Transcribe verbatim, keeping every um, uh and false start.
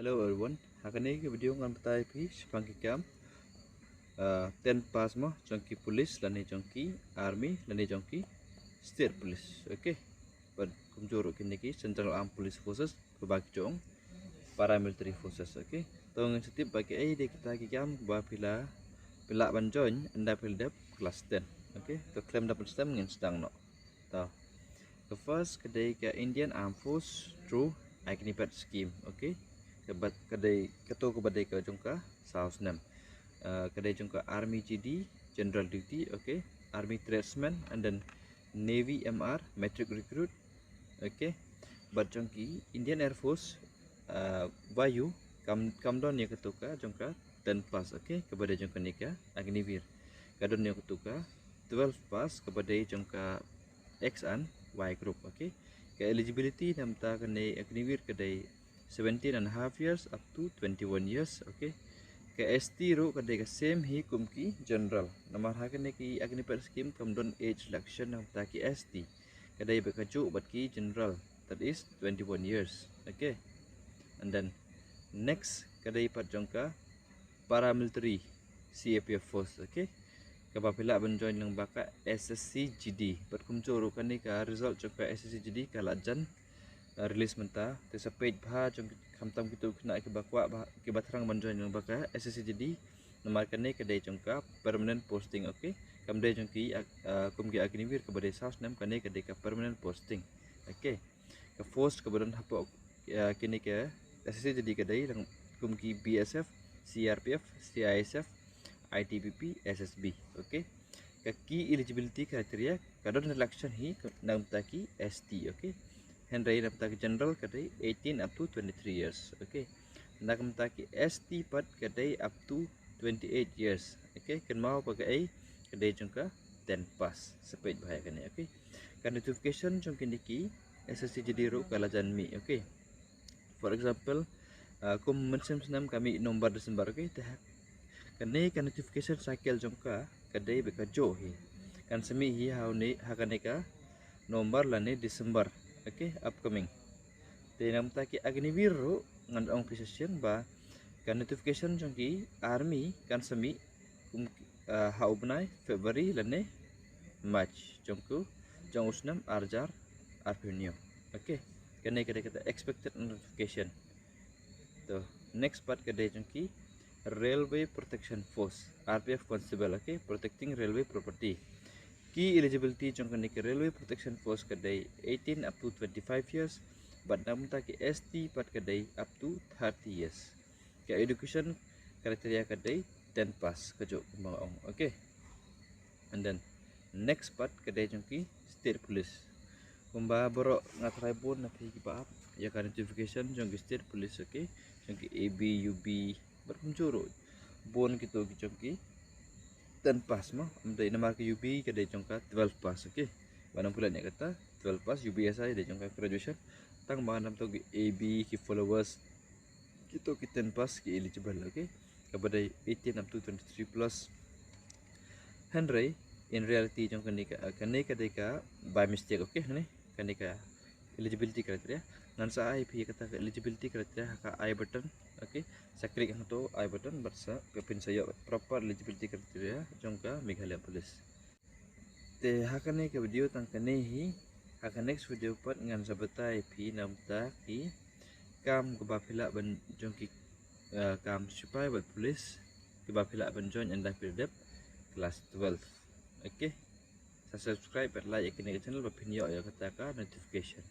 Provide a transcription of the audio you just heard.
Hello everyone. Ha kane ka video ngan batai phi shaphang ki kam, uh, ten pass mo jong ki police lane jong ki army lane jong ki state police. Okay. Bad kumjuh ruh kine ki Central Armed Police Forces, kaba ki jong paramilitary forces. Okay. To ngin sa tip ba ki ei de kita ki kam ba phi la, phi lah ban join ynda phi la dep class ten. Okay. To khlem da pynslem ngin sdang noh. To. Ka first ka dei ka Indian Armed Force through Agnipath Scheme. Okay. Ka bad ka dei, kato kaba dei ka jong ka saw snem. Uh, ka dei jong ka Army G D, General Duty, okay. Army Tradesman, and then Navy M R, Matric Recruit, okay. Bad jong ki Indian Air Force, uh, Vayu, kam, kam don ïa kato ka jong ka ten pass, okay. Kaba dei jong kane ka Agniveer. Ka don ïa kato ka twelve pass, kaba dei jong ka X and Y group, okay. Ka eligibility namar kane Agniveer ka dei seventeen and a half years up to twenty-one years, okay. Ka S T ruh ka dei ka same hi kum ki general. Namar ha kane ki Agnipath scheme kam don age relaxation namar ki S T. Ka dei bad kajuh bad ki general, that is twenty-one years, okay. And then next ka dei pat jong ka paramilitary C A P F force, okay. Kaba phi lah ban join lyngba ka S S C G D. Bad kumjuh ruh kane ka result jong ka S S C G D ka la jan, uh, release mynta. Te sa peit bha jong khamtam kito khynnah kiba kwah bha, kiba thrang ban join lyngba ka S S C G D. Namar kane ka dei jong ka permanent posting, okay. Kam dei jong ki, uh, kum ki Agniveer kaba dei saw snem, kane ka dei ka permanent posting, okay. Ka force kaba don hapoh, uh, kine ka S S C G D ka dei lang kum ki B S F, C R P F, C I S F, I T B P, S S B, okay. Ka key eligibility criteria ka don relaxation hi namar ki S T, okay. Hynrei namar ki general ka dei eighteen up to twenty-three years, okay. Namar ki S T pat ka dei up to twenty-eight years, okay. Kynmaw ba ka ei ka dei jong ka ten pass. Sa peit bha ïa kane, okay. Ka notification jong kine ki S S C G D ruh ka la jan mih, okay. For example, uh, kum mynshem snem ka mih November December, okay. Te ha kane ka notification cycle jong ka ka dei ba kajuh hi. Kan sa mih hi ha une, ha kane ka November lane December, okay, upcoming. Te namar ki Agniveer ruh ngan ong phi sa shisien ba ka notification jong ki army kan sa mih kum, uh, ha u bnai February lane March jong ku, jong u snem ar hajar arphew hynñiew. Okay. Kane ka dei kata expected notification. To, next pat ka dei jong ki Railway Protection Force, R P F constable, okay, protecting railway property. Key eligibility jong kane ka Railway Protection Force ka dei eighteen up to twenty-five years, bad namar ki S T pat ka dei up to thirty years. Ka education criteria ka dei ten pass, kajuh kumba nga ong, okay. And then next pat ka dei jong ki state police. Kumba baroh nga tharai bun na phi kiba ap ïa ka notification jong ki state police, okay. Jong ki A B, U B, bad kumjuh ruh bun kito ki jong ki ten pass mo. Ym dei, namar ki U B ka dei jong ka twelve pass, okay. Ba nang pula ne kata twelve pass, U B S I dei jong ka graduation. Tang ba namar ki A B ki followers, kito ki ten pass ki eligible, okay. Kaba dei eighteen up to twenty-three plus. Hynrei in reality jong kane ka, kane ka dei ka by mistake, okay. Kane, kane ka eligibility criteria. Ngan sa ai phi kata ka eligibility criteria ha ka I button, okay. Sa click hangto I button bad sa phin sa ïoh proper eligibility criteria jong ka Meghalaya Police. Te ha kane ka video tang kane hi, ha ka next video pat ngan sa batai phi namar ki kam kaba phi lah ban, jong ki, uh, kam sipai bad police kiba phi lah ban join ynda phi dep class twelve. Okay. Sa subscribe bad like ïa kane ka channel ba phin ïoh ïa kata ka notification.